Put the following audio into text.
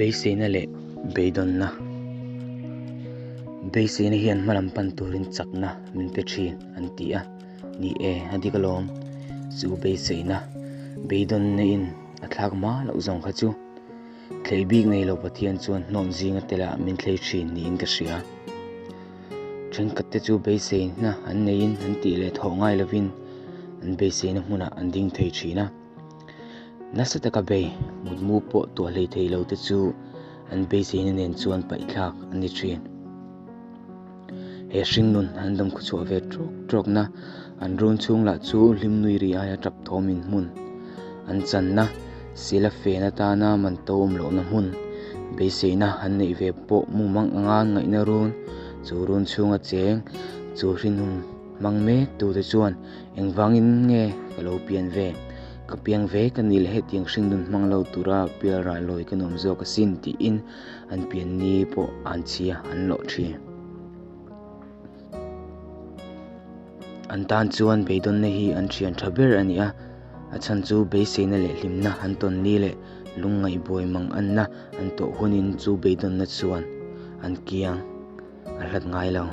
Beiseina leh beidawnna Beiseina hian hmalam pan turin chakna min pe thin an ti a, ni e, a dik alawm. Chu beiseina beidawnna in a thlak hma loh zawng kha chu thlei bik nei lo Pathian chuan hnawm zinga telah min thlei thin niin ka hria. Thenkhatte chu beiseina an neiin an tih leh thawh ngai lovin an beiseina hmunah an ding thei thin a. Nasa taka bei mutmu pawh tuah hlei thei lo te chu an beiseina nen chuan paihthlak an ni thin. He hringnun an dam khuchhuah ve tawk tawkna an run chhung lah chu hlim nui ri aia tap thawmin hmun an channa sila fen atana man to awm lohna hmun beiseina an neih ve pawh mumang anga ngaihna run chu run chhunga cheng chu hringnun Hmang mek tute chuan engvangin nge ka lo pian ve? Ka piang ve ka nih leh hetiang hringnun hmang lo tura pial ral lawi ka nuam zawk asin tiin an pian ni pawh an chhia an lawh thin. An tan chuan beidawnna hi an thian tha ber a ni a, a chhan chu beiseina leh hlimna an tawn ni leh lungngaih buai mang anna an tawh hunin chu beidawnna chuan an kiang a hlat ngai lo.